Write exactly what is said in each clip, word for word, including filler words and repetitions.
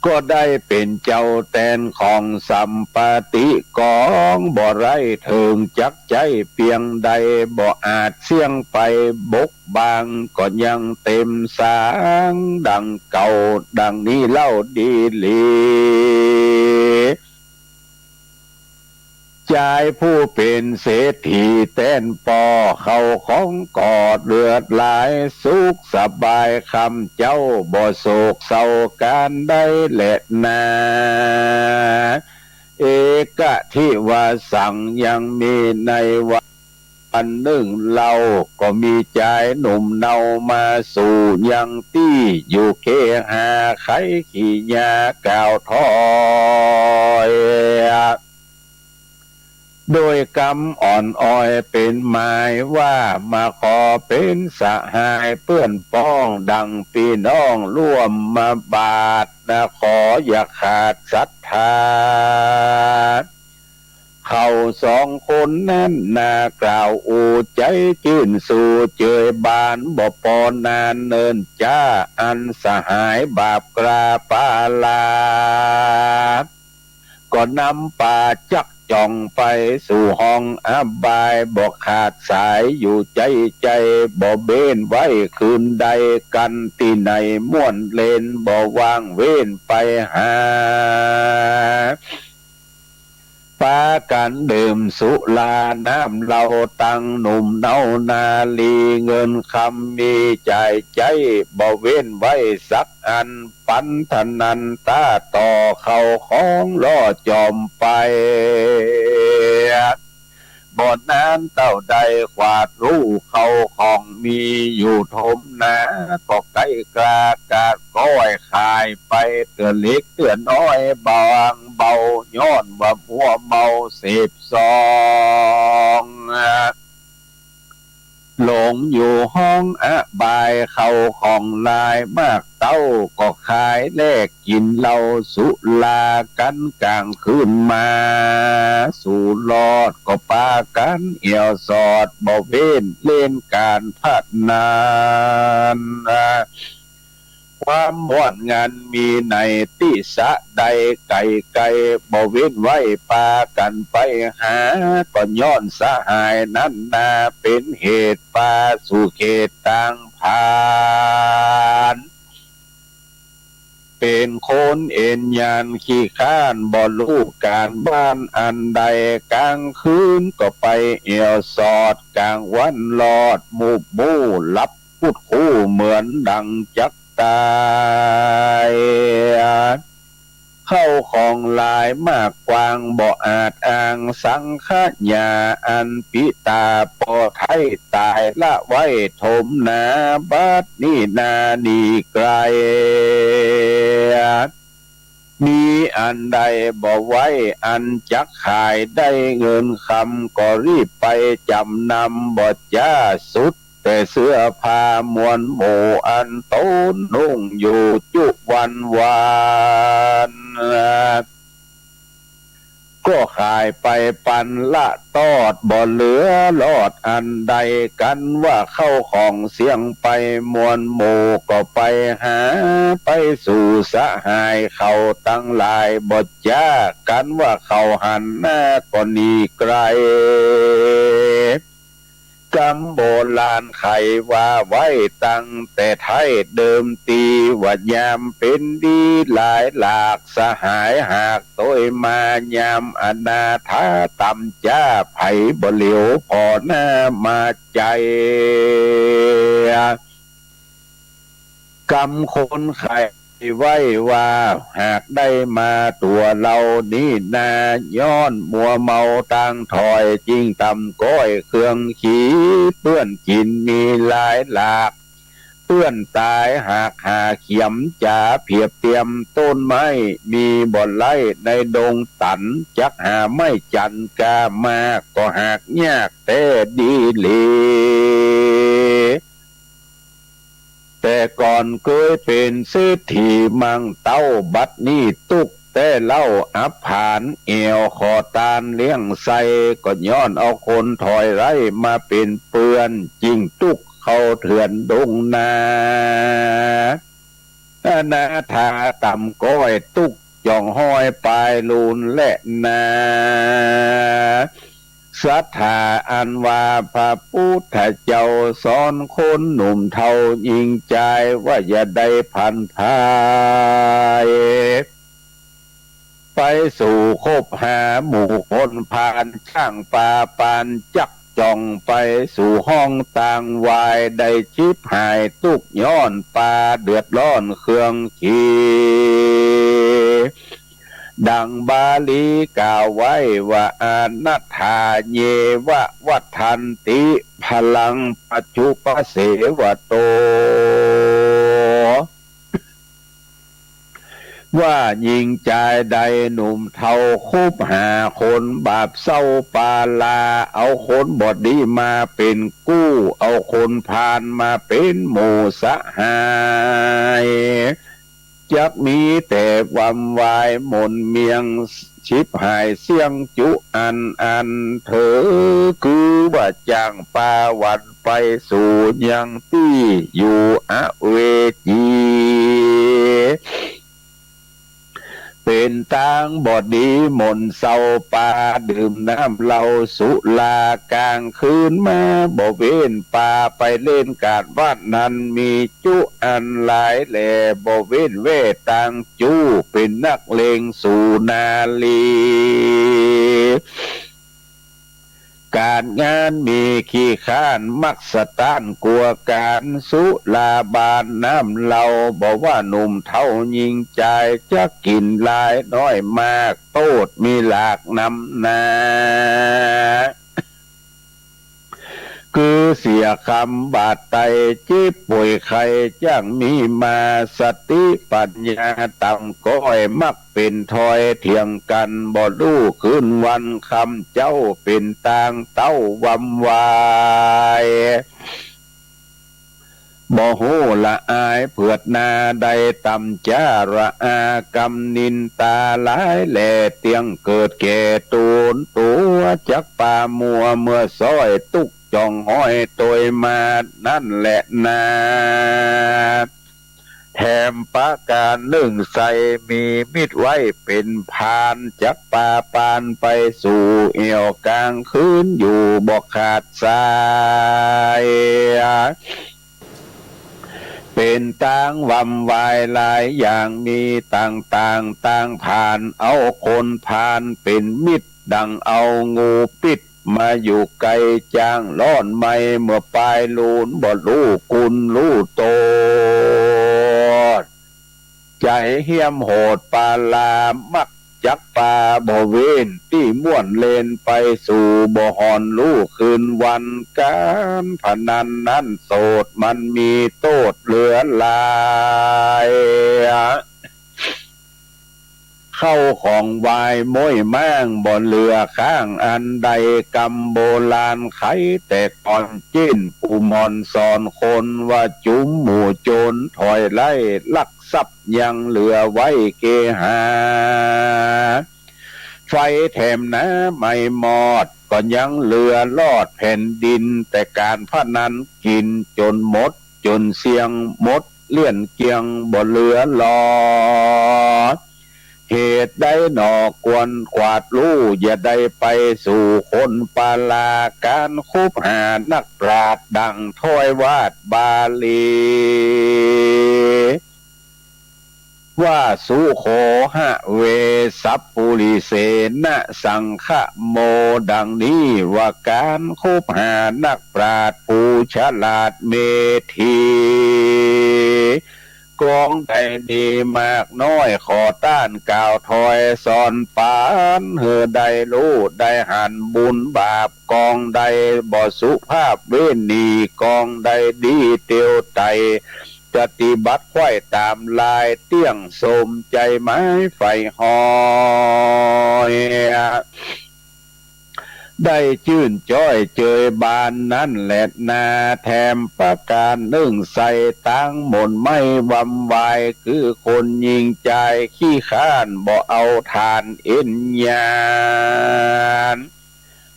ก็ได้เป๋นเจ้าแตนของสัมปติกอง บ่ไร้เถิงจักใจ๊เปียงใด บ่อาจเสี้ยงไปบกบัง ก็ยังเต็มสางดังเก่า ดังนี้เล่าดีหลี จายผู้เป๋นเศรษฐีแตนป้อ เข้าของก็เลือดหลาย สุขสบายค่ำเจ๊า บ่โศกเศร้าก๋านใดแลนา เอกะทิวาสัง ยังมีในวันนึ่งเล่า ก็มีจายหนุ่มเนามาสู่ยังตี้ อยู่เคหาไขขี่ยากล่าวถ้อย โดยกำอ่อนอ้อยเป๋นหมายว่า มาขอเป๋นสหายเปื้อนป้อง ดังปี้น้องร่วมมาบาทนะ ขออย่าขาดศรัทธา เขาสองคนนั้นนากล่าวอู้ ใจ๊จื้นสู่เจยบาน บ่ปอนานเนิ่นจ๊า อันสหายบาปกล้าปาลา ก็นำปาจักจ่องไปสู่ห้องอบาย บ่ขาดสายอยู่ใจ๊ใจ๋ บ่เบ้นไว้คืนใด กั๋นตี้ไหนม่วนเล่น บ่ว่างเว้นไปหา ปากั๋นดื่มสุราน้ำเหล้า ตังหนุ่มเนานารี เงินคำมีจ่ายใจ๊ บ่เว้นไว้สักอัน ปันทนันตาต่อเข้าของล่อจ่อมไป บ่นานเต้าได้ขวาดฮู้เข้าของมีอยู่ถมนา ก็ใก้กล้ากาดก้อยขายไป เตื้อเล็กเตื้อน้อยบางเบา ย้อนว่ามัวเมาเสพซอง หลงอยู่ห้องอบาย เข้าของหลายมากเต้า ก็ขายแลกกิ๋นเหล้าสุรากั๋นก๋างคืนมา สู่รอดก็ปากั๋นแอ่วสอด บ่เว้นเล่นก๋านพนัน ความม่วนงันมีในตี้สะใดไก๋ๆ บ่เว้นไว้ปากั๋นไปหา ก็ย้อนสหายนั้นนา เป๋นเหตุปาสู่เขตตางผาน เป๋นคนเอ็นยานขี้คร้าน บ่ฮู้ก๋านบ้านอันใด ก๋างคืนก็ไปแอ่วสอด ก๋างวันรอดมุบมู่หลับ คุดคู้เหมือนดังจักต๋าย เข้าของหลายมากกว้างบ่อาจอ้าง สังขยาอันปิต๋าป้อไท้ต๋ายละไว้ถมนา บัดนี้นาหนีไก๋ มีอันใดบ่ไว้อันจักขายได้ เงินคำก็รีบไปจ๋ำนำ บ่จ้าสุดแต่เสื้อผ้ามวลหมู่ อันต๋นนุ่งอยู่จุวันวาน ก็ขายไปปันละตอด บ่เหลือรอดอันใด กั๋นว่าเข้าของเสี้ยงไป มวลหมู่ก็ไปหา ไปสู่สหายเขาตังหลายบ่จ้า กั๋นว่าเขาหันหน้าก็หนีไก๋ กำโบราณไขว่าไว้ตั้งแต่ไท้เดิมตี้ ว่ายามเป๋นดีหลายหลาก สหายหากตวยมายามอนาถาต่ำจ๊า ใผบ่เหลียวผ่อหน้ามาใจ๋ กำคนไขไว้ว่า หากได้มาตั๋วเฮานี้นา ย้อนมัวเมาตางถอย จึงต่ำก้อยเครื่องขี เปื้อนกิ๋นมีหลายหลาก เปื้อนต๋ายหากหาเขียมจ๋า เผียบเตียมต้นไม้มีบ่ไล้ ในดงตันจักหาไม้จันทร์ก้ามาก ก็หากยากแต๊ดีหลี แต่ก่อนเกยเป๋นเศรษฐีมั่งเต้า บัดนี้ตุ๊กข์แต๊เล่า อับผานแอ่วขอตานเลี้ยงไส้ ก็ย้อนเอาคนถอยไร้มาเป๋นเปื้อน จึงตุ๊กข์เข้าเถื่อนดงนา อนาถาต่ำก๊อยตุ๊กข์จ่องฮ้อยปายลูนแลนา ศรัทธาอันว่าพระปุทธเจ้าสอนคนหนุ่มเฒ่าญิงจายว่าอย่าได้ผันพาย ไปสู่คบหาหมู่คนพาลจ้างปาปานจักจ่องไปสู่ห้องต่างวาย ได้ฉิบหายตุ๊กข์ย้อนปาเดือดร้อนเครื่องขี ดังบาลีกล่าวไว้ว่า อนัฏฐาเยวะวัฏฏันติ พลังปัจจุปเสวะโต ว่าญิงจายใดหนุ่มเฒ่าคบหาคนบาปเศร้าปาลา เอาคนบ่ดีมาเป๋นกู้ เอาคนพาลมาเป๋นหมู่สหาย จักมีแต่วำวายหม่นเมียง ฉิบหายเสี้ยงจุอันอันเถอ คือว่าจ้างปาหวั่นไปสู่ยังตี้อยู่อเวจี เป๋นตางบ่ดีหม่นเศร้าปาดื่มน้ำเหล้าสุรากลางคืนมาบ่เว้น ปาไปเล่นกาดวัดนั้นมีจุอันหลายแล บ่เว้นแว่ตางจูเป๋นนักเลงสู่นารี ก๋านงานมีขี้ค้านมักสะต้านกั๋วก๋าน สุราบานน้ำเหล้า บ่ว่าหนุ่มเฒ่าญิงจาย จักกิ๋นหลายน้อยมาก โต้ษมีหลากนำนา คือเสียกำบาดต๋าย เจ็บป่วยไข้จ้างมีมา สติปัญญาต่ำก๊อย มักเป๋นถอยเถียงกั๋น บ่ฮู้คืนวันค่ำ เจ้าเป๋นตางเต้าวำวาย บ่ฮู้ละอายเผือดหน้า ได้ตำจาระอากำนินตาหลายแล เตี้ยงเกิดแก่ตูนตั๋ว จักปามัวเมื่อซ้อย ตุ๊กข์จ่องฮ้อยตวยมานั้นแลนา แถมประก๋านนึ่งใส่ มีมิตรไว้เป๋นพาล จักปาปานไปสู่แอ่วก๋างคืนอยู่บ่ขาดสาย เป๋นตางวำวายหลายอย่าง มีต่างๆ ตางพาล เอาคนพาลเป๋นมิตร ดั่งเอางูปิ๊ดมาอยู่ใก้จ้าง ร้อนไหม้เมื่อปายลูน บ่ฮู้คุณฮู้โต้ษ ใจ๋เฮี้ยมโหดปาลา มักจักปาบ่เว้น ตี้ม่วนเล่นไปสู่บ่ห่อนฮู้คืนวัน ก๋านพนันนั้นโสด มันมีโต้ษเหลือหลาย เข้าของวายม้วยม้าง บ่เหลือข้างอันใด กำโบราณไขแต่ก่อน เจ้นปู่หม่อนสอนคน ว่าจุมหมู่โจรถอยไล่ ลักทรัพย์ยังเหลือไว้เกหา ไฟแถมน้ำไหม้มอด ก็ยังเหลือรอดแผ่นดิน แต่ก๋านพนันกิ๋นจ๋นหมด จ๋นเสี้ยงหมด เลี้ยนเกลี้ยงบ่เหลือหลอ เหตุใดหนอควรขวาดฮู้ อย่าได้ไปสู่คนปาลา ก๋านคบหานักปราชญ์ดั่งถ้อยวาทบาลี ว่า สุโขหะเว สัพปุริเสนะ สังคะโม ดังนี้ว่า ก๋านคบหานักปราชญ์ผู้ฉลาดเมธี กองใดดีมากน้อย ขอต้านกล่าวถ้อยสอนปัน หื้อได้ฮู้ได้หันบุญบาป กองใดบ่สุภาพเว้นหนี กองใดดีเตียวไต ปฏิบัติไขว้ต๋ามลาย เตี้ยงสมใจ๋หมายใฝ่ฮอย ได้จื้นจ้อยเจยบานนั้นแลนา แถมประก๋านนึ่งใส่ ตางหม่นไหม้วำวาย คือคนญิงจายขี้ค้าน บ่เอาถ่านเอ็นยาน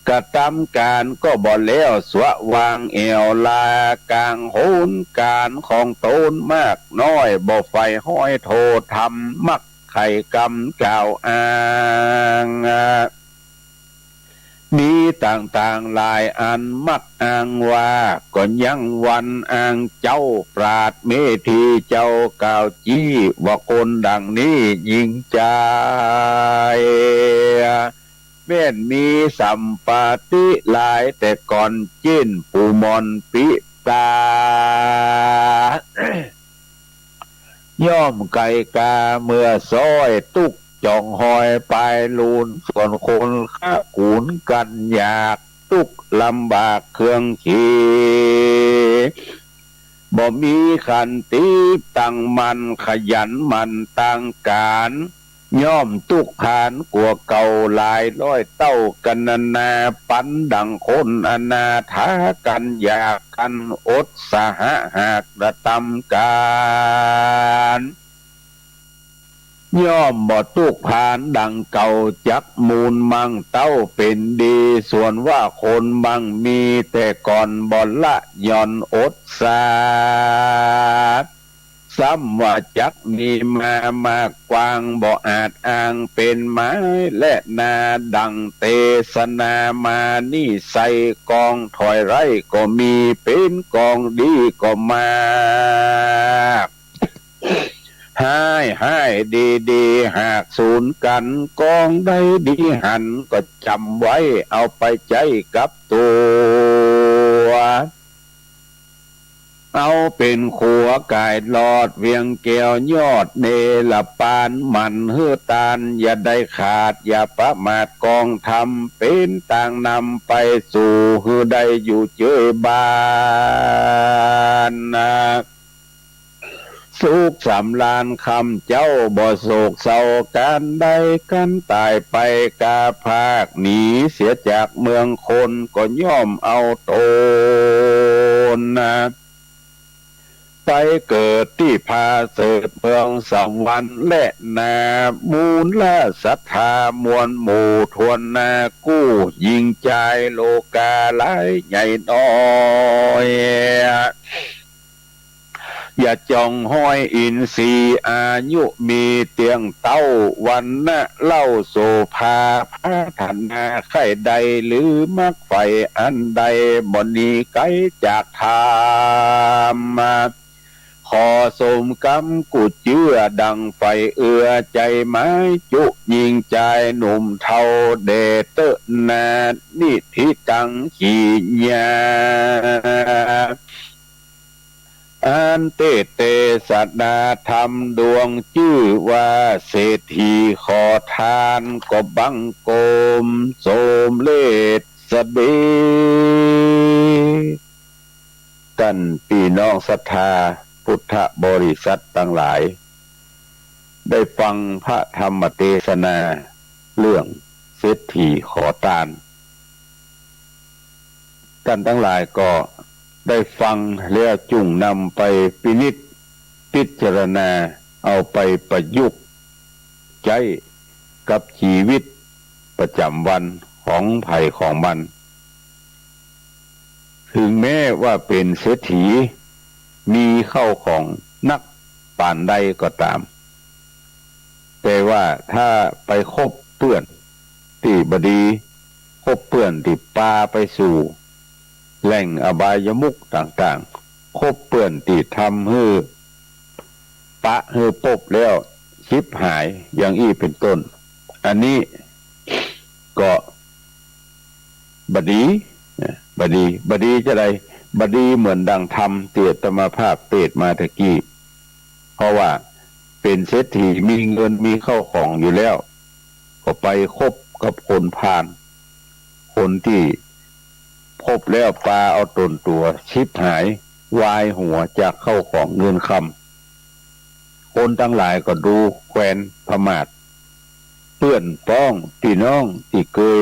กระตำก๋านก็บ่แล้ว สวะวางแอ่วลา ก๋างโหนก๋านของต๋นมากน้อย บ่ใฝ่ฮ้อยโต้ษธรรม มักไขกำกล่าวอ้าง มีต่างๆ หลายอันมักอ้างว่า ก็ยังหวั่นอ้างเจ้าปราชญ์เมธี เจ้ากล่าวจี้ว่าคนดังนี้ยิ่งจาย แม่นมีสัมปาติหลายแต่ก่อน เจ้นปู่หม่อนปิตา ย่อมไก๋กาเมือซ้อย ตุ๊กจ่องฮอยปายลูน ส่วนคนคะกู๋นกั๋นอยาก ตุ๊กลำบากเคืองเข บ่มีขันติตั้งมั่น ขยันหมั่นตางก๋าน ย่อมตุ๊กพานกว่าเก่าหลายร้อยเต้า กรรณนาปั๋นดังคนอนาถา กั๋นอยากกั๋นอดสาหะ หากกระตำก๋าน ย่อมบ่ตุ๊กพานดังเก่า จักมูลมั่งเต้าเป๋นดี ส่วนว่าคนมั่งมีแต่ก่อน บ่ละหย่อนอดสา ซ้ำว่าจักมีมามากกว้าง บ่อาจอ้างเป๋นหมายและนา ดังเตสนามานี้ไส้ กองถ้อยร้ายก็มี เป๋นกองดีก็มาก ฮ้ายฮ้ายดีดี หากสูนกั๋น กองใดดีหัน ก็จ๋ำไว้ เอาไปใจ๊กับตั๋ว เอาเป๋นขัวก๋ายลอด เวียงแก้วยอดเนรปาน หมั่นหื้อตานอย่าได้ขาด อย่าประมาทกองธรรม เป๋นตางนำไปสู่ หื้อได้อยู่เจยบ้านนา สุขสำราญค่ำเจ๊า บ่โศกเศร้าก๋านใด ก๋านต๋ายไป ก๋าพรากหนีเสียจากเมืองคน ก็ย่อมเอาต๋นนา ไปเกิดตี้ผาเสริฐเมืองสวรรค์แลนา มูลศรัทธามวลหมู่ถ้วนนา กู้ยิ่งจายโลกาหลายใหญ่น้อย อย่าจ่องฮ้อยอินทรีย์ อายุมีเตี้ยงเต๊า วรรณะเล่าโสภา ผาถนาใค่ได้ หรือมักใฝ่อันใด บ่หนีไก๋จากธรรม ขอสมกำกู้เจื้อ ดังใฝ่เอื้อใจ๋หมาย จุยิ่งจายหนุ่มเฒ่า แด่เต๊อะนา นิธิตัง ขีญา อันเตเตสดาธรรมดวงจื้อว่าเศรษฐีขอตาน ก็บังคมสมเร็จเสด็จ ต้านปี้น้องศรัทธาพุทธบริษัทตังหลาย ได้ฟังพระธรรมเตสนาเรื่องเศรษฐีขอตาน ต้านตังหลายก็ได้ฟังแล้วจุ่งนำไปพินิจพิจารณา เอาไปประยุกต์ใจ๊กับจีวิตประจ๋ำวันของใผของมัน เถิงแม้ว่าเป๋นเศรษฐี มีเข้าของนักปานใดก็ต๋าม แต่ว่าถ้าไปคบเปื้อนตี้บ่ดี คบเปื้อนตี้ปาไปสู่แหล่งอบายมุขต่างๆ คบเปื้อนตี้ทำหื้อปะหื้อปบแล้วฉิบหายอย่างอี้เป๋นต้น อันนี้ก็บ่ดี นะ บ่ดี บ่ดีจาใด บ่ดีเหมือนดังธรรมตี้อาตมาภาพเตสน์มาตะกี้ เพราะว่าเป๋นเศรษฐีมีเงินมีเข้าของอยู่แล้ว ก็ไปคบกับคนพาล คนตี้คบแล้วปาเอาต๋นตั๋วฉิบหายวายหัวจากเข้าของเงินคำ คนตังหลายก็ดูแควนผมาท เปื้อนป๊องปี้น้องตี้เกย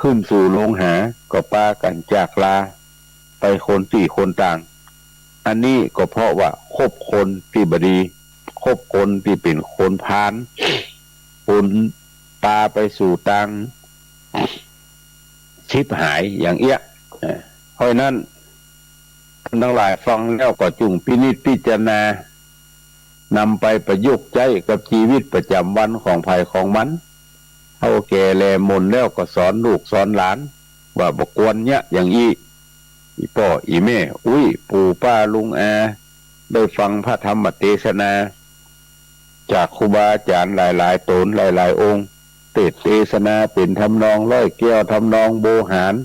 ขึ้นสู่โลงหา ก็ปากั๋นจากลาไปคนตี้คนตาง อันนี้ก็เพราะว่าคบคนตี้บ่ดี คบคนตี้เป๋นคนพาล คนปาไปสู่ตาง ฉิบหายอย่างเอี้ย เออ เพราะฉะนั้น ท่านตังหลายฟังแล้วก็จุ่งพินิจพิจารณา นำไปประยุกต์ใจ๊กับจีวิตประจ๋ำวันของใผของมัน เฒ่าแก่แลหม่นแล้วก็สอนลูกสอนหลาน ว่าบ่ควรเยียะอย่างอี้ อี่ป้ออี่แม่ อุ๊ย ปู่ป้าลุงอา ได้ฟังพระธรรมเตสนา จากครูบาอาจ๋ารย์หลายๆ ต๋นหลายๆ องค์ เตสน์เตสนาเป๋นทำนองร้อยแก้ว ทำนองโวหาร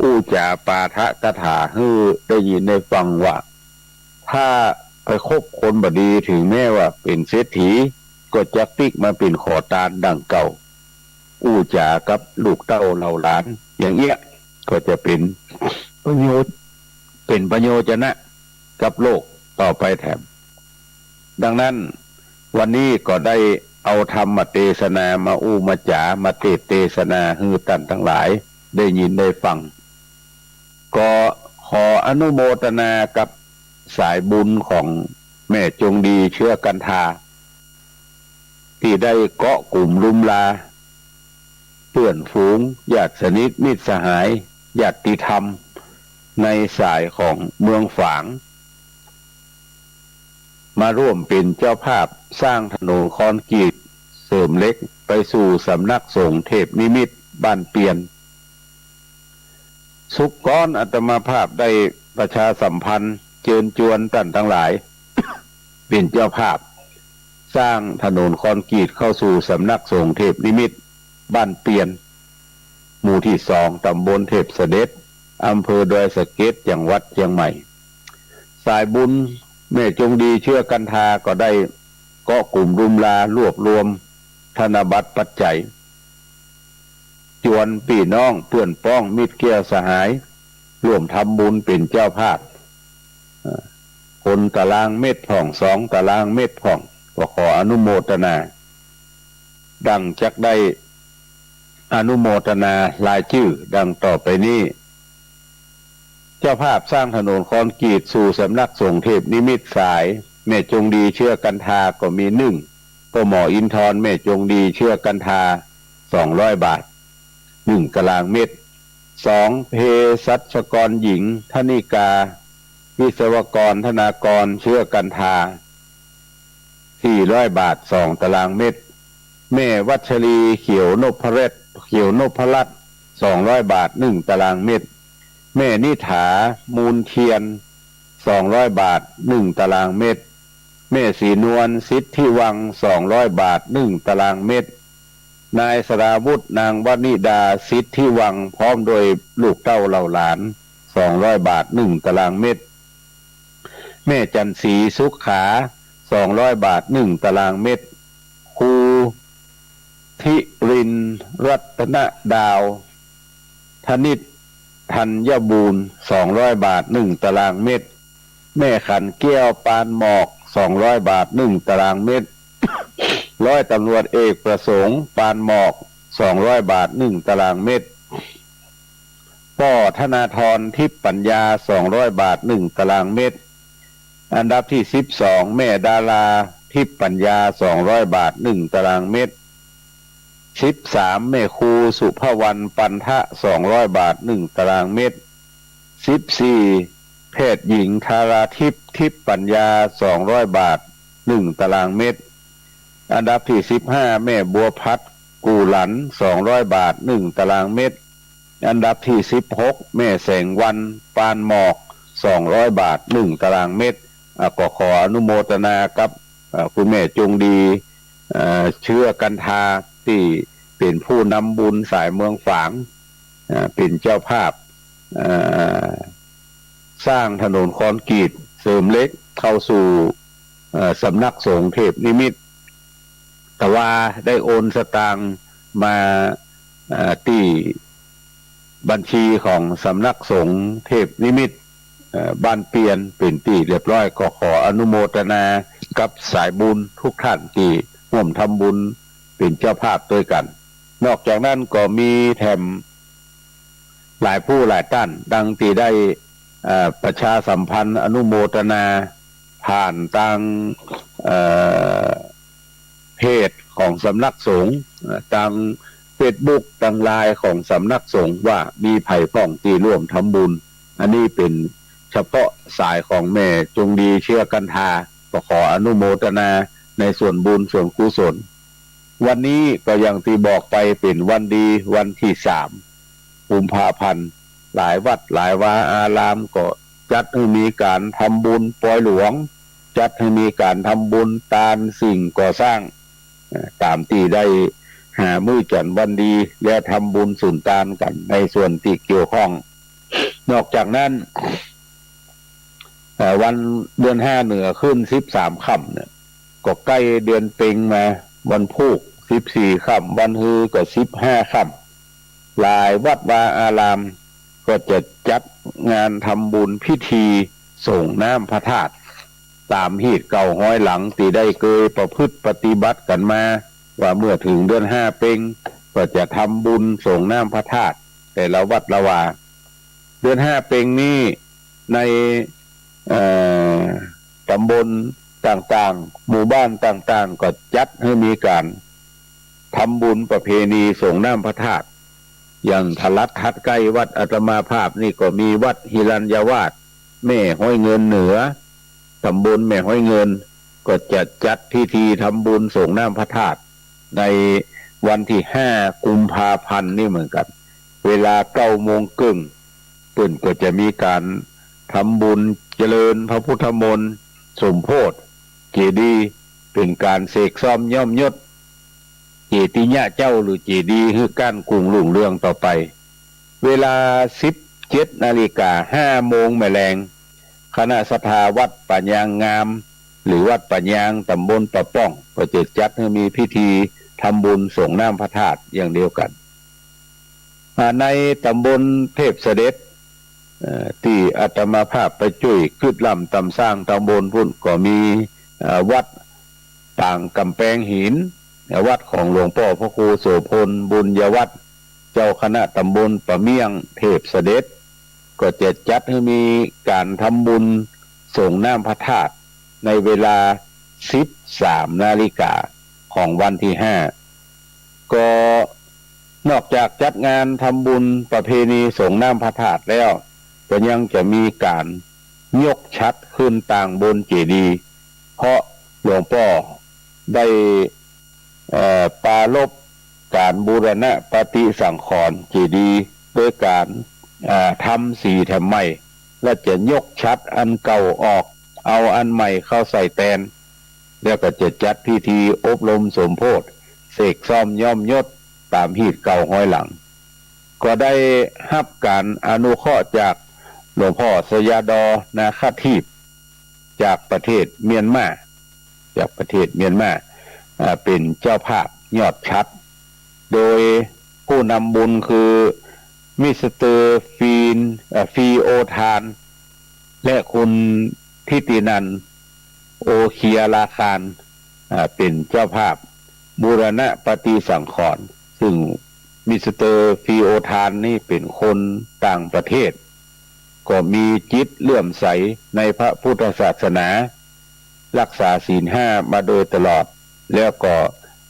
อู้จ๋าปาฐกถาหื้อได้ยินได้ฟังว่า ถ้าไปคบคนบ่ดี ถึงแม้ว่าเป๋นเศรษฐี ก็จักปิ๊กมาเป๋นขอตานดั่งเก่า อู้จ๋ากับลูกเต้าเหล่าหลาน อย่างเอี้ย ก็จะเป๋นประโยชน์ เป๋นประโยชนะกับโลกต่อไปแถม ดังนั้น วันนี้ก็ได้เอาธรรมเตสนามาอู้มาจ๋า มาเตสน์เตสนาหื้อต้านตังหลายได้ยินได้ฟัง ก็ขออนุโมทนากับสายบุญของแม่จงดีเชื้อกันทา ตี้ได้เกาะกุ๋มลุมลา เปื้อนฝูง ญาติสนิท มิตรสหาย ญาติธรรม ในสายของเมืองฝาง มาร่วมเป๋นเจ้าภาพสร้างถนนคอนกรีตเสริมเหล็กไปสู่สำนักสงฆ์เทพนิมิตรบ้านเปียน สุกร์ก่อนอาตมาภาพได้ประชาสัมพันธ์เจิญจวนต้านตังหลาย เป๋นเจ้าภาพสร้างถนนคอนกรีตเข้าสู่สำนักสงฆ์เทพนิมิตรบ้านเปียน หมู่ตี้สอง ตำบลเทพเสด็จ อำเภอดอยสะเก็ด จังหวัดเจียงใหม่ สายบุญแม่จงดีเชื้อกันทาก็ได้เกาะกุ๋มลุมลารวบรวมธนบัตรปัจจัย จวนปี้น้องเปื้อนป้องมิตรแก้วสหาย ร่วมทำบุญเป๋นเจ้าภาพ เอ่อ คนตารางเมตรพ่อง สองตารางเมตรพ่อง ก็ขออนุโมทนา ดังจักได้อนุโมทนารายจื้อดังต่อไปนี้ เจ้าภาพสร้างถนนคอนกรีตสู่สำนักสงฆ์เทพนิมิตรสายแม่จงดีเชื้อกันทาก็มี หนึ่ง ป้อหมออินทร์ แม่จงดีเชื้อกันทา สองร้อยบาท หนึ่งตารางเมตร สอง เภสัชกรหญิง ธนิกา วิศวกร ธนากร เชื้อกันทา สี่ร้อยบาท สองตารางเมตร แม่วัชรี เขียวนพรัตน์ เขียวนพรัตน์ สองร้อยบาท หนึ่งตารางเมตร แม่นิษฐา มูลเทียน สองร้อยบาท หนึ่งตารางเมตร แม่ศรีนวล สิทธิวัง สองร้อยบาท หนึ่งตารางเมตร นายสราวุธ นางวนิดา สิทธิวัง พร้อมด้วยลูกเต้าเหล่าหลาน สองร้อยบาท หนึ่งตารางเมตร แม่จันทร์ศรี สุขขา สองร้อยบาท หนึ่งตารางเมตร ครูธิรินทร์ รัตนดาว ธนิต ธัญบูรณ์ สองร้อยบาท หนึ่งตารางเมตร แม่ขันแก้ว ปานหมอก สองร้อยบาท หนึ่งตารางเมตร ร้อยตำรวจเอกประสงค์ ปานหมอก สองร้อยบาท หนึ่งตารางเมตร ป้อธนาธร ทิพย์ปัญญา สองร้อยบาท หนึ่งตารางเมตร อันดับตี้สิบสอง แม่ดารา ทิพย์ปัญญา สองร้อยบาท หนึ่งตารางเมตร สิบสาม แม่ครู สุภวรรณ ปันทะ สองร้อยบาท หนึ่งตารางเมตร สิบสี่ แพทย์หญิง ธาราทิพย์ ทิพย์ปัญญา สองร้อยบาท หนึ่งตารางเมตร อันดับตี้สิบห้า แม่บัวพัด กู่หลัน สองร้อยบาท หนึ่งตารางเมตร อันดับตี้สิบหก แม่แสงวรรณ ปานหมอก สองร้อยบาท หนึ่งตารางเมตร อ่า ก็ขออนุโมทนากับ อ่า คุณแม่จงดี อ่า เชื้อกันทา ตี้เป๋นผู้นำบุญสายเมืองฝาง อ่า เป๋นเจ้าภาพ อ่า สร้างถนนคอนกรีตเสริมเหล็กเข้าสู่ เอ่อ สำนักสงฆ์เทพนิมิตร แต่ว่าได้โอนสตางค์มา เอ่อ ตี้บัญชีของสำนักสงฆ์เทพนิมิตร เอ่อ บ้านเปียนเป๋นตี้เรียบร้อย ก็ขออนุโมทนากับสายบุญทุกท่านตี้ฮ่วมทำบุญเป๋นเจ้าภาพตวยกั๋น นอกจากนั้นก็มีแถมหลายผู้หลายต้าน ดังตี้ได้ เอ่อ ประชาสัมพันธ์อนุโมทนาผ่านตาง เอ่อ เพจของสำนักสงฆ์ เอ่อ ตาง เฟซบุ๊กตังไลน์ของสำนักสงฆ์ว่ามีใผพ่องตี้ร่วมทำบุญ อันนี้เป๋นเฉพาะสายของแม่จงดีเชื้อกันทา ก็ขออนุโมทนาในส่วนบุญส่วนกุศล วันนี้ก็อย่างตี้บอกไปเป๋นวันดีวันตี้สามกุมภาพันธ์ หลายวัดหลายวาอารามก็จัดหื้อมีก๋านทำบุญปอยหลวง จัดหื้อมีก๋านทำบุญตานสิ่งก่อสร้าง เอ่อ ต๋ามตี้ได้หามื้อจั๋นวันดี และทำบุญสุนตานกั๋นในส่วนตี้เกี่ยวข้อง นอกจากนั้น เอ่อ วันเดือนห้าเหนือขึ้นสิบสามค่ำเนี่ย ก็ใก้เดือนเป็งมา วันพูกสิบสี่ค่ำ วันฮือก็สิบห้าค่ำ หลายวัดวาอารามก็จะจัดงานทำบุญพิธีส่งน้ำพระธาตุ ต๋ามฮีตเก่าฮอยหลังตี้ได้เกยประพฤติปฏิบัติกั๋นมา ว่าเมื่อเถิงเดือนห้าเป็ง ก็จะทำบุญส่งน้ำพระธาตุแต่ละวัดละวา เดือนห้าเป็งนี้ใน เอ่อ ต๋ำบลต่างๆ หมู่บ้านต่างๆ ก็จัดหื้อมีก๋านทำบุญประเพณีส่งน้ำพระธาตุ อย่างถลัดถัดใก้วัดอาตมาภาพนี่ก็มีวัดหิรัญญวาส แม่ฮ้อยเงินเหนือ ต๋ำบลแม่ฮ้อยเงิน ก็จะจัดพิธีทำบุญส่งน้ำพระธาตุในวันตี้ห้ากุมภาพันธ์นี่เหมือนกั๋น เวลาเก้าโมงเกิ่ง เปิ้นก็จะมีก๋านทำบุญเจริญพระพุทธมนต์ สมโภชน์เจดีย์ เป๋นก๋านเสกซ่อมย้อมยศเจติยะเจ้าหรือเจดีย์หื้อก้านกุ่งรุ่งเรืองต่อไป เวลาสิบเจ็ดนาฬิกา ห้าโมงแหมแลง คณะศรัทธาวัดป่ายางงาม หรือวัดป่ายาง ต๋ำบลป่าป้อง ก็จะจัดหื้อมีพิธีทำบุญส่งน้ำพระธาตุอย่างเดียวกั๋น อ่า ในต๋ำบลเทพเสด็จ เอ่อ ตี้อาตมาภาพไปจุ้ยกึ๊ดล่ำต๋ำสร้างต๋ำบลปุ้น ก็มี เอ่อ วัดปางก๋ำแปงหิน วัดของหลวงป้อพระครูโสภณ บุญยวัฒน์ เจ้าคณะต๋ำบลป่าเมี่ยง เทพเสด็จ ก็จะจัดหื้อมีก๋านทำบุญส่งน้ำพระธาตุในเวลาสิบสามนาฬิกาของวันตี้ห้า ก็นอกจากจัดงานทำบุญประเพณีส่งน้ำพระธาตุแล้ว ก็ยังจะมีก๋านยกฉัตรขึ้นตางบนเจดีย์ เพราะหลวงป้อได้ เอ่อ ปรารภก๋านบูรณะปฏิสังขรณ์เจดีย์ โดยก๋าน เอ่อ ทำสีแถมใหม่ และจะยกฉัตรอันเก่าออก เอาอันใหม่เข้าใส่แตน แล้วก็จะจัดพิธีอบรมสมโภชน์ เสกซ่อมย้อมยศต๋ามฮีตเก่าฮอยหลัง ก็ได้ฮับก๋านอนุเคราะห์จากหลวงป้อสยาดอ นาคทิพย์ จากประเทศเมียนมา จากประเทศเมียนมา อ่า เป๋นเจ้าภาพยอดฉัตร โดยผู้นำบุญคือมิสเตอร์ฟีน เอ่อ ฟีโอทาน และคุณทิตินันท์ โอเคียราคาร อ่า เป๋นเจ้าภาพบูรณะปฏิสังขรณ์ ซึ่งมิสเตอร์ฟีโอทานนี่เป๋นคนต่างประเทศ ก็มีจิตเลื่อมใสในพระพุทธศาสนา รักษาศีลห้ามาโดยตลอด แล้วก็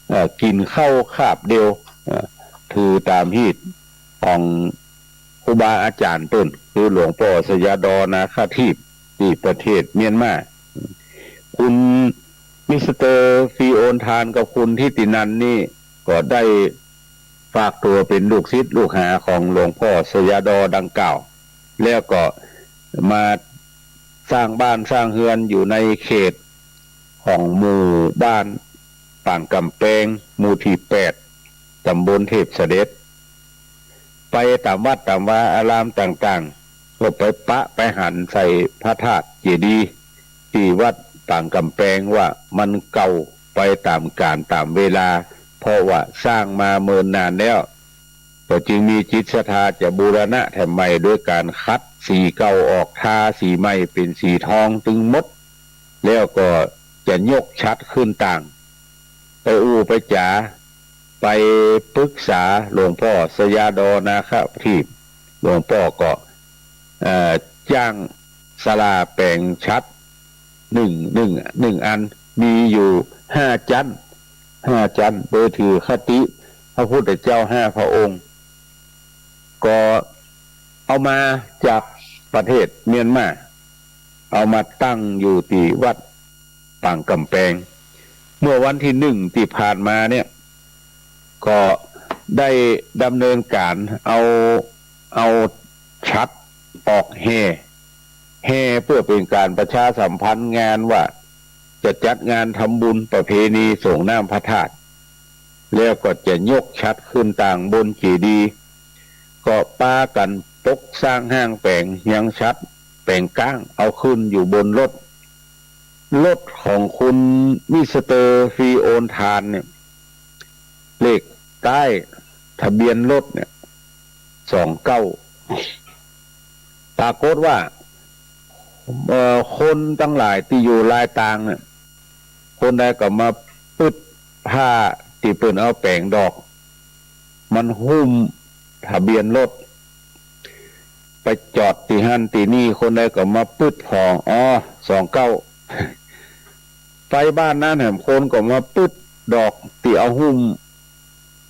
เอ่อ กิ๋นข้าวคาบเดียว เอ่อ ถือต๋ามฮีตของครูบาอาจ๋ารย์เปิ้น คือหลวงป้อสยาดอ นาคทิพย์ ตี้ประเทศเมียนมา คุณมิสเตอร์ฟีโอทานกับคุณทิตินันท์นี่ก็ได้ฝากตั๋วเป๋นลูกศิษย์ลูกหาของหลวงป้อสยาดอดังกล่าว แล้วก็มาสร้างบ้านสร้างเฮือนอยู่ในเขตของหมู่บ้านปางก๋ำแปง หมู่ตี้แปด ต๋ำบลเทพเสด็จ ไปต๋ามวัดต๋ามวาอารามต่างๆ ก็ไปปะไปหันใส่พระธาตุเจดีย์ตี้วัดปางก๋ำแปงว่ามันเก่าไปต๋ามกาลต๋ามเวลา เพราะว่าสร้างมาเมินนานแล้ว ก็จึงมีจิตศรัทธาจะบูรณะแถมใหม่โดยก๋านขัดสีเก่าออก ทาสีใหม่เป๋นสีทองตึงหมด แล้วก็จะยกฉัตรขึ้นตาง ไปอู้ไปจ๋า ไปปรึกษาหลวงป้อสยาดอ นาคทิพย์ หลวงป้อก็ เอ่อ จ้างศาลาแป๋งฉัตร หนึ่ง หนึ่ง หนึ่งอัน มีอยู่ห้าจั๊น ห้าจั๊น โดยถือคติ พระพุทธเจ้าห้าพระองค์ ก็เอามาจากประเทศเมียนมา เอามาตั้งอยู่ตี้วัดปางก๋ำแปง เมื่อวันตี้หนึ่งตี้ผ่านมาเนี่ย ก็ได้ดำเนินก๋านเอา เอาฉัตรออกแห่ แห่เปื้อเป๋นก๋านประชาสัมพันธ์งานว่า จะจัดงานทำบุญประเพณีส่งน้ำพระธาตุ แล้วก็จะยกฉัตรขึ้นตั้งบนเจดีย์ ก็ปากั๋นปกสร้างห้างแป๋งยังฉัตรแป๋งก้าง เอาขึ้นอยู่บนรถ รถของคุณมิสเตอร์ฟรีโอนทานเนี่ย เลขท้ายทะเบียนรถเนี่ย สองเก้า ปรากฏว่า เอ่อ คนตังหลายตี้อยู่ลายตางเนี่ย คนใดก็มาปึ๊ดผ้าตี้เปิ้นเอาแป๋งดอก มันหุ้มทะเบียนรถ ไปจอดตี้หั้นตี้นี่ คนใดก็มาปึ๊ดผ่อ อ๋อ สองเก้า ไปบ้านนั้นแหม คนก็มาปึ๊ดดอกตี้เอาหุ้ม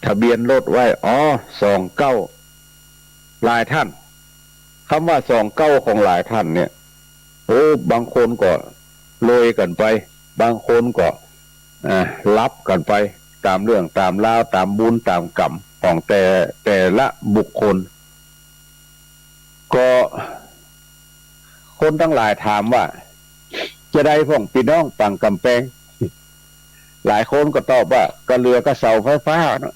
ทะเบียนรถไว้ อ๋อ สองเก้า หลายท่าน กำว่าสองเก้าของหลายท่านเนี่ย โอ้ บางคนก็เลยกั๋นไป บางคนก็ อ่า หลับกั๋นไป ต๋ามเรื่องต๋ามราว ต๋ามบุญต๋ามกรรมของแต่ แต่ละบุคคล ก็คนตังหลายถามว่า จะใดพ่องปี้น้องปางก๋ำแปง หลายคนก็ตอบว่า ก็เหลือก็เสาไฟฟ้าเนาะ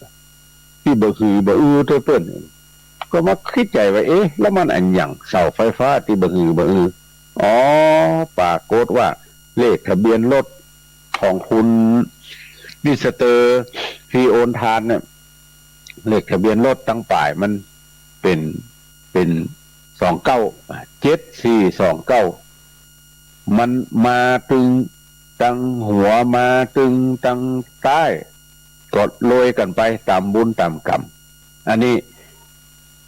ตี้บ่หือบ่อือตวยเปิ้น ก็มาคิดใจ๋ว่า เอ๊ะ แล้วมันอะหยังเสาไฟฟ้าตี้บ่หือบ่อือ อ๋อ ปรากฏว่าเลขทะเบียนรถของคุณมิสเตอร์ฟรีโอนทานเนี่ย เลขทะเบียนรถตังป๋ายมันเป๋น เป๋น สองเก้า เจ็ดสี่สองเก้า มันมาตึงตังหัว มาตึงตังใต้ ก็เลยกั๋นไปต๋ามบุญต๋ามกรรม อันนี้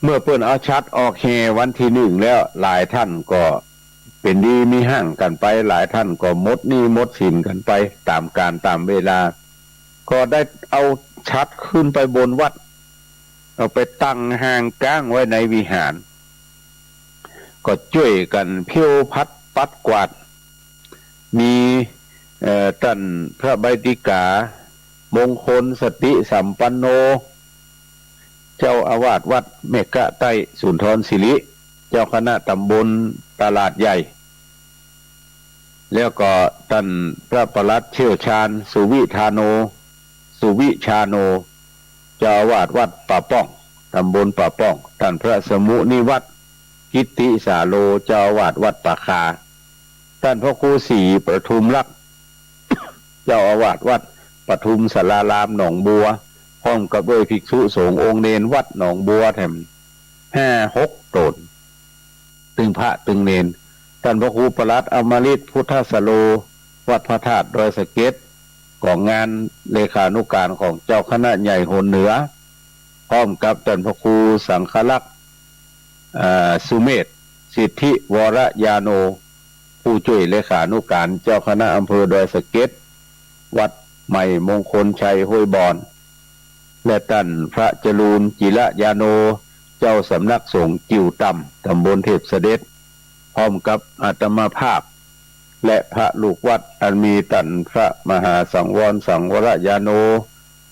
เมื่อเปิ้นเอาฉัตรออกแห่วันตี้หนึ่งแล้ว หลายท่านก็เป๋นดีมีฮ้างกั๋นไป หลายท่านก็หมดหนี้หมดสินกั๋นไปต๋ามกาลต๋ามเวลา ก็ได้เอาฉัตรขึ้นไปบนวัด เอาไปตั้งห้างก้างไว้ในวิหาร ก็จ้วยกั๋นเผี้ยวผัดปัดกวาด มี เอ่อ ต้านพระใบดิกา มงคลสติสัมปันโน เจ้าอาวาสวัดเมกะใต้สุนทรสิริ เจ้าคณะต๋ำบลตลาดใหญ่ แล้วก็ต้านพระปลัดเชี่ยวชาญ สุวิธาโน สุวิชาโน เจ้าอาวาสวัดป่าป้อง ต๋ำบลป่าป้อง ต้านพระสมุนิวัฒน์ กิตติสาโล เจ้าอาวาสวัดป่าคา ต้านพระครูศรีปทุมลักษณ์ เจ้าอาวาสวัดปทุมสารารามหนองบัว พร้อมกับด้วยภิกษุสงฆ์องค์เณรวัดหนองบัวแถมห้าหกต๋น ตึงพระตึงเณร ต้านพระครูปลัดอมฤต พุทธสโล วัดพระธาตุดอยสะเก็ด ของงานเลขานุการของเจ้าคณะใหญ่หนเหนือ พร้อมกับต้านพระครูสังฆลักษณ์ อ่า สุเมธ สิทธิวรญาโณ ผู้จ้วยเลขานุการเจ้าคณะอำเภอดอยสะเก็ด วัดใหม่มงคลชัยห้วยบอน และต้านพระจรูญจิรญาโณ เจ้าสำนักสงฆ์กิ่วต่ำ ต๋ำบลเทพเสด็จ พร้อมกับอาตมาภาพ และพระลูกวัดอันมีต้านพระมหาสังวรสังวรญาโณ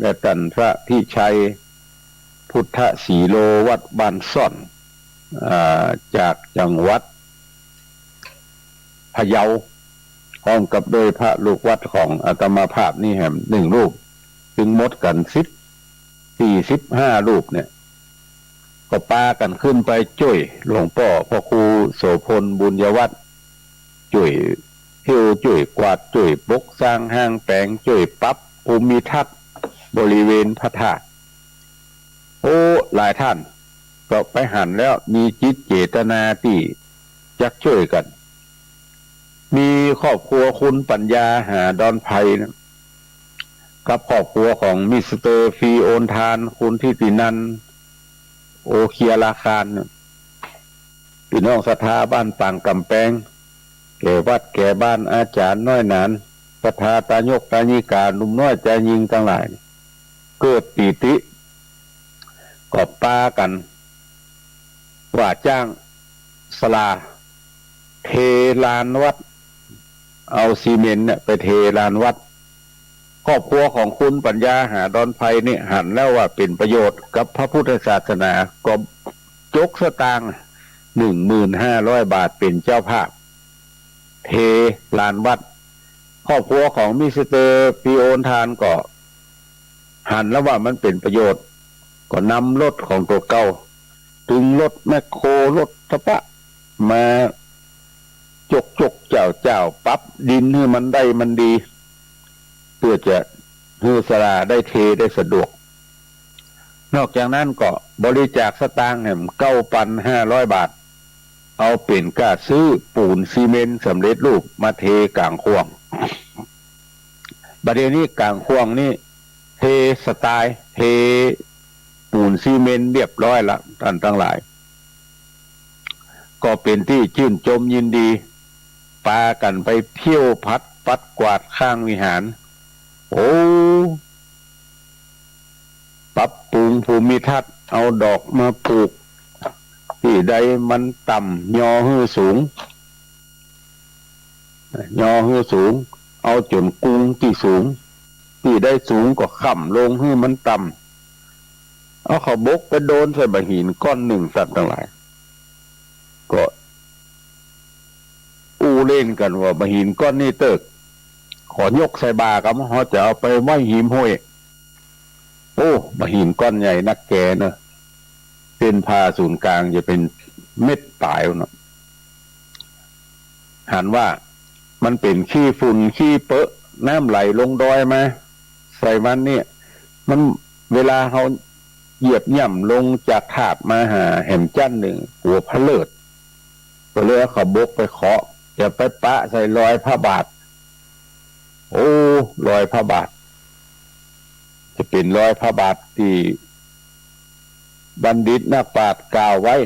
และต้านพระพิชัย พุทธศรีโล วัดบ้านซ่อน อ่า จากจังหวัดพะเยา พร้อมกับด้วยพระลูกวัดของอาตมาภาพนี้แหมหนึ่งรูป จึงหมดกั๋นสิบสี่ สิบห้ารูปเนี่ย ก็ปากั๋นขึ้นไปจ้วยหลวงป้อพระครูโสภณบุญยวัฒน์ จ้วยเผี้ยวจ้วยกวาด จ้วยปกสร้างห้างแป๋ง จ้วยปรับภูมิทัศน์บริเวณพระธาตุ โอ้ หลายท่านก็ไปหันแล้วมีจิตเจตนาตี้จักจ้วยกั๋น มีครอบครัวคุณปัญญา หาดอนไพรนะ กับครอบครัวของมิสเตอร์ฟรีโอนทาน คุณทิตินันท์ โอเคียราคารนะ ปี้น้องศรัทธาบ้านปางก๋ำแปง แก่วัดแก่บ้าน อาจ๋ารย์น้อยหนาน ศรัทธาตายกตายิกา หนุ่มน้อยจายญิงตังหลาย เกิดปีติ ก็ปากั๋นว่าจ้างศาลาเทลานวัด เอาซีเมนต์เนี่ยไปเทลานวัด ครอบครัวของคุณปัญญาหาดอนไพรนี่หันแล้วว่าเป๋นประโยชน์กับพระพุทธศาสนา ก็ยกสตางค์หนึ่งหมื่นห้าร้อยบาทเป๋นเจ้าภาพ เทลานวัด ครอบครัวของมิสเตอร์พีโอนทานก็หันแล้วว่ามันเป๋นประโยชน์ ก็นำรถของตั๋วเก่า ตึงรถแมคโคร รถทะปะ มาจกๆ เจ้าๆ ปรับดินหื้อมันได้มันดี เปื้อจะหื้อศาลาได้เทได้สะดวก นอกจากนั้นก็บริจาคสตางค์แหมเก้าปันห้าร้อยบาท เอาเป๋นก้าซื้อปู๋นซีเมนต์สำเร็จรูปมาเทก๋างข่วง บัดเดี๋ยวนี้ก๋างข่วงนี่เทสไตล์ เทปู๋นซีเมนต์เรียบร้อยละ ต้านตังหลาย ก็เป๋นตี้จื้นจมยินดี ปากั๋นไปเที่ยวผัดปัดกวาดข้างวิหาร โอ้ ปรับปรุงภูมิทัศน์ เอาดอกมาปลูก ตี้ใดมันต่ำ ยอหื้อสูง ยอหื้อสูง เอาจ๋นกุงตี้สูง ตี้ใดสูงก็ค่ำลงหื้อมันต่ำ เอาขาวบกไปโดนใส่บ่าหินก้อนนึ่ง ต้านตังหลาย ก็อู้เล่นกั๋นว่าบ่าหินก้อนนี้เต๊อะ ขอยกใส่บ่าก่ำ เฮาจะเอาไปไว้ฮิมห้วย โอ้ บ่าหินก้อนใหญ่นักแกเนาะ เส้นผ่าศูนย์กลางจะเป๋นเมตรป๋ายเนาะ หันว่ามันเป๋นขี้ฝุ่นขี้เปอะ น้ำไหลลงดอยมา ใส่มันเนี่ย มันเวลาเฮาเหยียบย่ำลงจากถาดมาหาแหมจั้นนึ่ง กั๋วผะเลิด ก็เลยเอาขาวบกไปเคาะ จะไปปะใส่รอยพระบาท โอ้ รอยพระบาท จะเป๋นรอยพระบาทตี้บัณฑิตนักปราชญ์กล่าวไว้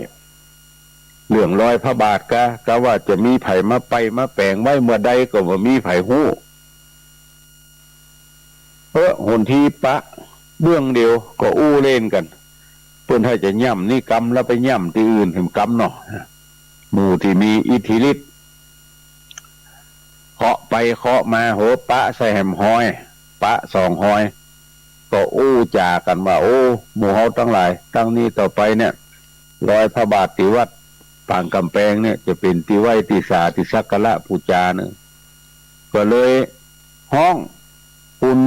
เรื่องรอยพระบาทกา กาว่าจะมีใผมาไปมาแป๋งไว้เมื่อใดก็บ่มีใผฮู้ เออ หนทีปะเบื้องเดียวก็อู้เล่นกั๋น เปิ้นถ้าจะย่ำนี่กำแล้วไปย่ำตี้อื่นแหมกำเนาะ หมู่ตี้มีอิทธิฤทธิ์ เคาะไปเคาะมา โห ปะใส่แหมฮอย ปะสองฮอย ก็อู้จ๋ากั๋นว่า โอ้ หมู่เฮาตังหลาย ตั้งนี้ต่อไปเนี่ย รอยพระบาทตี้วัดปางก๋ำแปงเนี่ย จะเป๋นตี้ไหว้ตี้สาตี้สักการะปู๋จาเนาะ ก็เลยฮ้องคุณ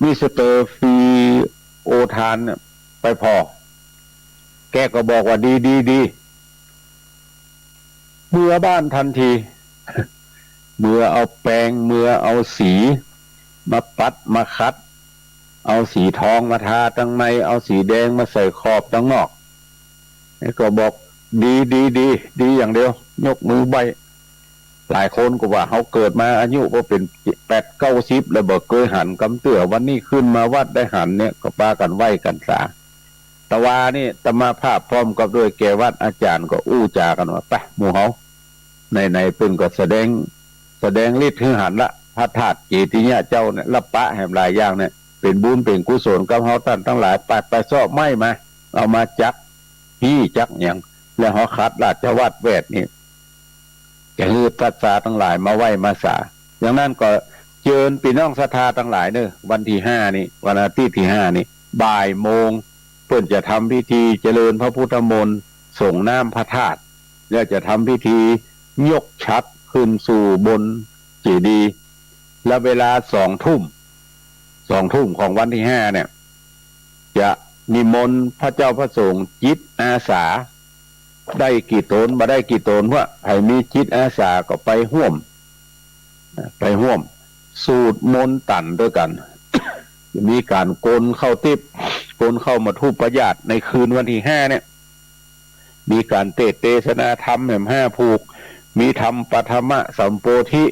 มิสเตอร์พีโอนทานเนี่ยไปผ่อ แกก็บอกว่า ดี ดี ดี เมือบ้านทันที เมือเอาแปรง เมือเอาสีมาปัดมาขัด เอาสีทองมาทาตังใน เอาสีแดงมาใส่ขอบตังนอก แล้วก็บอก ดี ดี ดี ดีอย่างเดียว ยกมือไหว้ หลายคนก็ว่า เฮาเกิดมาอายุก็เป๋นแปดเก้าสิบแล้ว บ่เกยหันกำเตื้อ วันนี้ขึ้นมาวัดได้หันเนี่ย ก็ปากั๋นไหว้กั๋นสา ตะวานี่อาตมาภาพพร้อมกับด้วยแก่วัดอาจ๋ารย์ก็อู้จ๋ากั๋นว่า ไป หมู่เฮา ไหนๆ เปิ้นก็แสดง แสดงฤทธิ์หื้อหันละ พระธาตุเจติยะเจ้าเนี่ย ละปะแหมหลายอย่างเนี่ย เป๋นบุญเป๋นกุศลกับเฮาต้านตังหลาย ไป ไปเซาะไม้มา เอามาจัก ฮี้จักหยัง แล้วเฮาขัดราชวัตรแวดนี่ จะหื้อศรัทธาตังหลายมาไหว้มาสา อย่างนั้นก็เจิญปี้น้องศรัทธาตังหลายเน่อ วันตี้ห้านี่ วันอาทิตย์ตี้ห้านี่ บ่ายโมง เปิ้นจะทำพิธีเจริญพระพุทธมนต์ สรงน้ำพระธาตุ แล้วจะทำพิธียกฉัตรขึ้นสู่บนเจดีย์ และเวลาสองทุ่ม สองทุ่มของวันตี้ห้าเนี่ย จะนิมนต์พระเจ้าพระสงฆ์จิตอาสา ได้กี่ต๋น บ่ได้กี่ต๋น ว่าใผมีจิตอาสาก็ไปฮ่วม ไปฮ่วมสูตรมนต์ตันด้วยกั๋น จะมีก๋านโกนข้าวติ๊บ โกนข้าวมัทูปายาตในคืนวันตี้ห้าเนี่ย มีก๋านเตสน์เตสนาธรรมแหมห้าผูก มีธรรมปฐมสัมโพธิ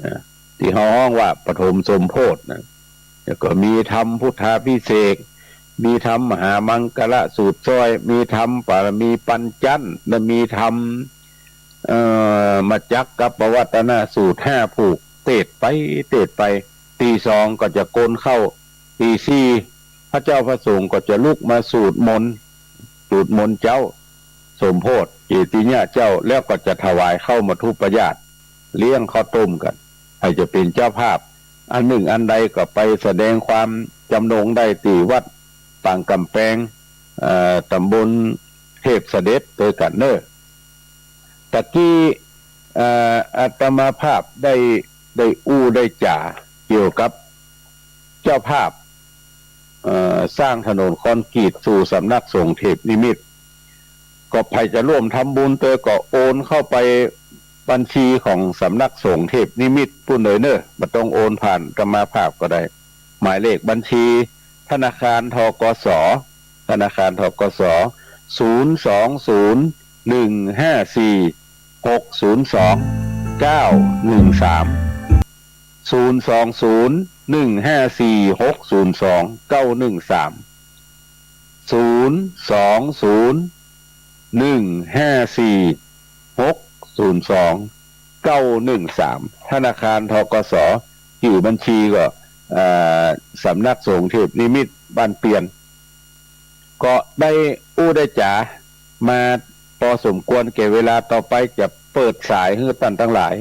อ่า ตี้เฮาฮ้องว่าปฐมสมโพธินะ แล้วก็มีธรรมพุทธาภิเษก มีธรรมมหามังคละสูตรซ้อย มีธรรมปารมีปัญจันทร์ และมีธรรม เอ่อ มจักกัปปวัตตนสูตรห้าผูก เตสน์ไป เตสน์ไป ตีสองก็จะโกนข้าว ตีสี่พระเจ้าพระสงฆ์ก็จะลุกมาสูตรมนต์ สวดมนต์เจ๊า สมโภชเจติยะเจ๊า แล้วก็จะถวายข้าวมัทธุปายาต เลี้ยงข้าวต้มกั๋น ใผจะเป๋นเจ้าภาพ อันนึ่งอันใดก็ไปแสดงความจำนงได้ตี้วัดปางก๋ำแปง เอ่อ ต๋ำบลเทพเสด็จตวยกั๋นเน่อ ตะกี้ เอ่อ อาตมาภาพได้ ได้อู้ได้จ๋าเกี่ยวกับเจ้าภาพ เอ่อ สร้างถนนคอนกรีตสู่สำนักสงฆ์เทพนิมิต ก็ใผจะร่วมทำบุญตวยก็โอนเข้าไปบัญชีของสำนักสงฆ์เทพนิมิตปุ้นเลยเน่อ บ่ต้องโอนผ่านอาตมาภาพก็ได้ หมายเลขบัญชีธนาคาร ธ.ก.ส. ธนาคาร ธ.ก.ส. ศูนย์สองศูนย์ หนึ่งห้าสี่ หกศูนย์สอง เก้าหนึ่งสาม ศูนย์สองศูนย์ หนึ่งห้าสี่ หกศูนย์สอง เก้าหนึ่งสาม ศูนย์สองศูนย์ หนึ่งห้าสี่ หกศูนย์สอง เก้าหนึ่งสาม ธนาคาร ธ.ก.ส. จื้อบัญชีก็ เอ่อ สำนักสงฆ์เทพนิมิตบ้านเปียน ก็ได้อู้ได้จ๋ามาปอสมควรแก่เวลา ต่อไปจะเปิดสายหื้อต้านตังหลาย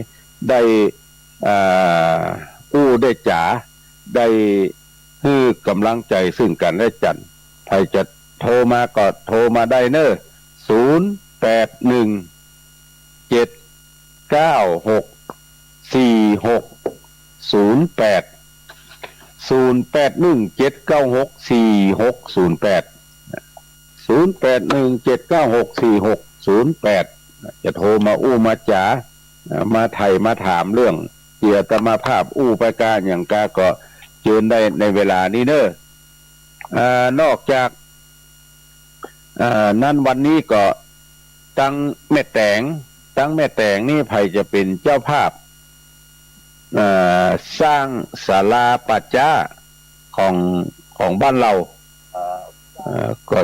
ได้ เอ่อ อู้ได้จ๋า ได้หื้อก๋ำลังใจ๋ซึ่งกั๋นและกั๋น ใผจะโทรมาก็โทรมาได้เน่อ ศูนย์แปดหนึ่ง เจ็ดเก้าหก สี่หกศูนย์แปด ศูนย์แปดหนึ่ง เจ็ดเก้าหก สี่หกศูนย์แปด ศูนย์แปดหนึ่ง เจ็ดเก้าหก สี่หกศูนย์แปด จะโทรมาอู้มาจ๋า เอ่อ มาไถ่มาถามเรื่องตี้อาตมาภาพอู้ไปก้าหยังก้าก็เจิญได้ในเวลานี้เน่อ เอ่อ นอกจาก เอ่อ นั้นวันนี้ก็ตังแม่แต๋ง ตังแม่แต๋งนี่ใผจะเป๋นเจ้าภาพ เอ่อ สร้างศาลาป่าจ๊าของ ของบ้านเฮา เอ่อ ก็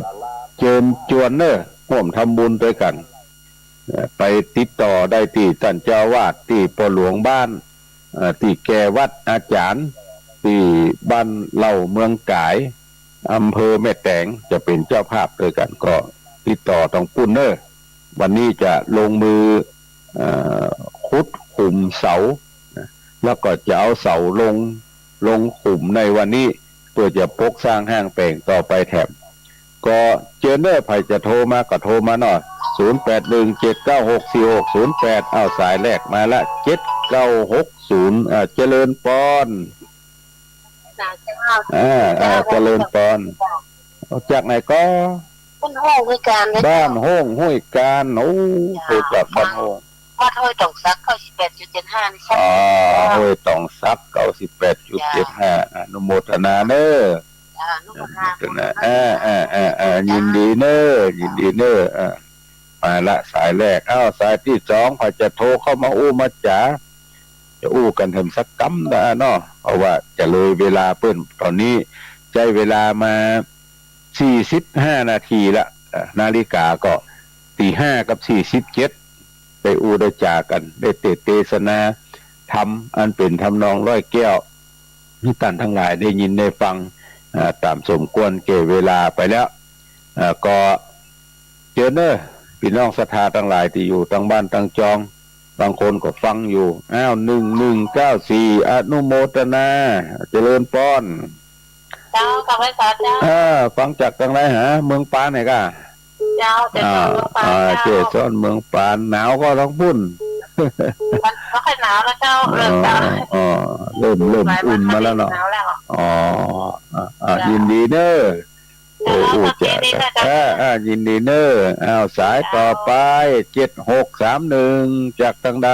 เจิญจวนเน่อ ฮ่วมทำบุญตวยกั๋น เอ่อ ไปติดต่อได้ตี้ต้านเจ้าอาวาส ตี้ป้อหลวงบ้าน เอ่อ ตี้แก่วัดอาจ๋ารย์ ตี้บ้านเฮาเมืองก๋าย อำเภอแม่แต๋ง จะเป๋นเจ้าภาพตวยกั๋น ก็ติดต่อตางปุ้นเน่อ วันนี้จะลงมือ เอ่อ ขุดขุมเสา แล้วก็จะเอาเสาลง ลงขุมในวันนี้ เปื้อจะปกสร้างห้างแป๋งต่อไปแถม ก็เจิญเน่อ ใผจะโทรมาก็โทรมาเนาะ ศูนย์แปดหนึ่ง เจ็ดเก้าหก สี่หกศูนย์แปด อ้าว สายแรกมาละ เจ็ดเก้าหกศูนย์ อ่า เจริญปอน เจ้า อ่า อ่า เจ้า เจริญปอน จากไหนก็ บ้านโฮ่งห้วยกาญ บ้านโฮ่งห้วยกาญ โอ้ เจ้า โทรจากบ้านโฮ่ง วัดห้วยตองสัก เก้าสิบแปดจุดเจ็ดห้า นี่ใช่ไหม อ๋อ เจ้า ห้วยตองสัก เก้าสิบแปดจุดเจ็ดห้า เจ้า อนุโมทนาเน่อ เจ้า อนุโมทนา อนุโมทนา อ่า อ่า อ่า อ่า ยินดีเน่อ ยินดีเน่อ อ่า มาละสายแรก อ้าว สายตี้สอง ใผจะโทรเข้ามาอู้มาจ๋า จะอู้กั๋นแถมสักกำนะเนาะ เพราะว่าจะเลยเวลาเปิ้น ต๋อนนี้ใจ๊เวลามา สี่สิบห้านาทีละ เอ่อ นาฬิกาก็ตีห้ากับสี่สิบเจ็ด ได้อู้ได้จ๋ากั๋น ได้เตสน์เตสนาธรรมอันเป๋นทำนองร้อยแก้ว หื้อต้านตังหลายได้ยินได้ฟัง เอ่อ ต๋ามสมควรแก่เวลาไปแล้ว เอ่อ ก็เจิญเน่อ ปี้น้องศรัทธาตังหลายตี้อยู่ตางบ้านตางจอง บางคนก็ฟังอยู่ อ้าว หนึ่งหนึ่งเก้าสี่ อนุโมทนา เจริญปอน เจ้า กราบไหว้สาเจ้า อ่า ฟังจากตางใดหา เมืองปานไหนก้า เจ้า เจสอนเมืองปาน อ่า เจ้า เจสอนเมืองปาน หนาวก็ตางปุ้น มันบ่ค่อยหนาวแล้วเจ้า เริ่มจะ อ๋อ อ๋อ เริ่ม เริ่มอุ่นมาแล้วเนาะ หนาวแล้ว อ๋อ อ่า อ่า เจ้า ยินดีเน่อ โอ้ โอ้ จ้ะ ยินดีเน่อเจ้า อ่า อ่า ยินดีเน่อ อ้าว สายต่อไป เจ็ดหกสามหนึ่ง จากตางใด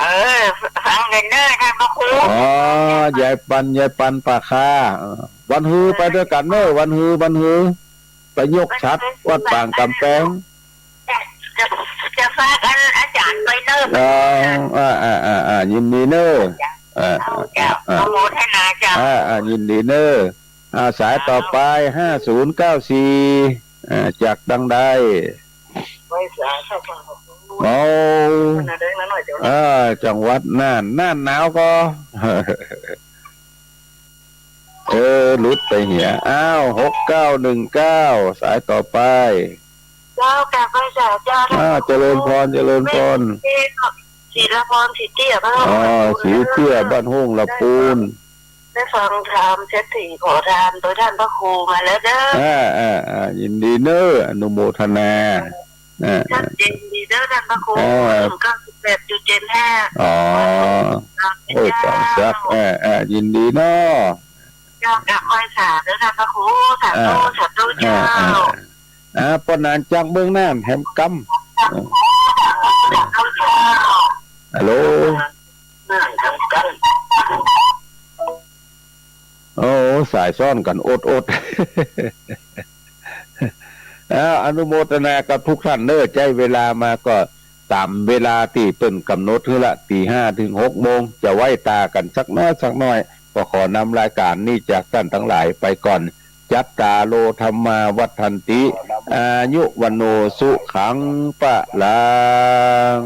เออ ฟังเน่อเน่อ ต้านพระครู อ๋อ ยายปัน ยายปันป่าคา เออ วันฮือไปตวยกั๋นเน่อ วันฮือ วันฮือ ไปยกฉัตรวัดปางก๋ำแปง จะ จะ จะฝากอันอาจ๋ารย์ไปเน่อ อ๋อ อ่า อ่า อ่า อ่า ยินดีเน่อ เจ้า อ่า เจ้า อ่า อนุโมทนาเจ้า อ่า อ่า ยินดีเน่อ อ่า สายต่อไป ห้าศูนย์เก้าสี่ อ่า จากตางใด ไหว้สาเจ้า โอ้ อ่า จังหวัดน่าน น่านหนาวก็ โอ้ เออ หลุดไปเหีย อ้าว หกเก้าหนึ่งเก้า สายต่อไป เจ้า กราบไหว้สาเจ้า อ่า เจริญพร เจริญพร ศิลปร ศรีเตี้ย บ้านห้อง อ๋อ ละปูน ศรีเตี้ย บ้านห้องละปูน ได้ฟังธรรมเสร็จถึงขอทานโดยท่านพระครูมาแล้วเด้อ อ่า อ่า อ่า ยินดีเน้อ อนุโมทนา อ่า ชัดเจนดีเด้อท่านพระครู อ่า เก้าสิบแปดจุดเจ็ดห้า อ๋อ วัดโพธิ์สามสิบเก้า โอ้ย สองจัก อ่า อ่า ยินดีเนาะ เจ้า กราบไหว้สาเด้อท่านพระครู สาธุ อ่า สาธุเจ้า อ่า อ่า อ่า ป้อหนานจากเมืองน่านแหมกำ ฮัลโหล โอ้ สายซ้อนกั๋นอดๆ อ้าว อนุโมทนากับทุกท่านเน้อ ใจ๊เวลามาก็ต๋ามเวลาตี้เปิ้นก๋ำหนดหื้อละ ตีห้าเถิงหกโมง จะไหว้ต๋ากั๋นสักน้อยสักน้อย ก็ขอนำรายก๋านนี้จากต้านตังหลายไปก่อน จัตตาโร ธัมมา วัฑฒันติ อายุ วัณโณ สุขัง พะลัง